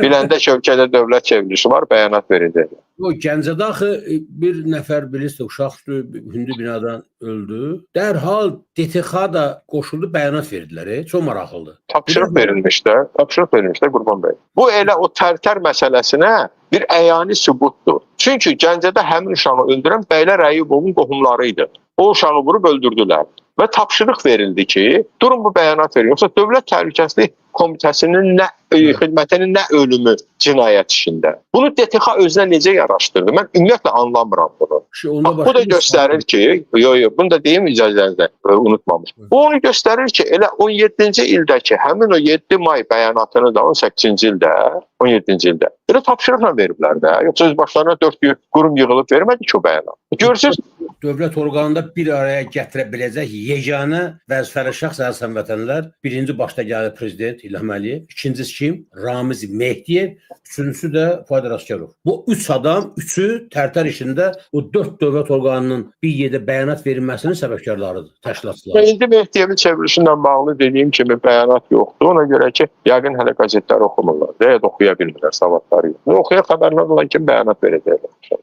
Biləndə ki, ölkədə dövlət çevrilişi var, bəyanat verəcəklər. O Gəncədə axı bir nəfər bilirsiniz, uşaq hündür binadan öldü. Dərhal DTX da qoşuldu, bəyanat verdilər. Çox maraqlıdır. Tapşırıq verilmiş də, tapşırıq verilmiş də Qurban bəy. Bu elə o Tərtər məsələsinə bir əyani sübutdur. Çünki Gəncədə həmin uşağı öldürən Bəylər Əyubovun qohumları idi. O uşağı vurub öldürdülər. Və tapşırıq verildi ki, durun bu bəyanat verin. Yoxsa Dövlət Təhlükəsizlik Komitəsinin nə xidmətinin nə ölümü cinayət işində. Bunu DTX özünə necə yaraşdırdı? Mən ümumiyyətlə anlamıram bunu. Onda Bax, bu da göstərir ki, yo yo, bunu da deyim icazənizlə, unutmamış. Bu onu göstərir ki, elə 17-ci ildəki həmin o 7 may bəyanatını da 18-ci ildə, 17-ci ildə elə tapşırıqla veriblər də. Yoxsa öz başlarına 4 qurum yığılıb vermədi ki o bəyanat. Görürsüz, dövlət orqanında bir araya gətirə biləcək yeganə vəzifəli şəxs əziz həmvətənlər, birinci başda gəlir prezident İlham Əliyev, ikincisi kim? Ramiz Mehdiyev, üçüncüsü də Fuad Ələsgərov. Bu üç adam, üçü Tərtər işində o dörd dövlət orqanının bir yerdə bəyanat verilməsinin səbəbkarlarıdır, təşkilatçıları. İndi Mehdiyevin çevrilişi ilə bağlı dediyim kimi bəyanat yoxdur. Ona görə ki, yəqin hələ qəzetləri oxumurlar, ya da oxuya bilmirlər, savadları yoxdur. Oxuya xəbərlər olan kim bəyanat verəcəklər.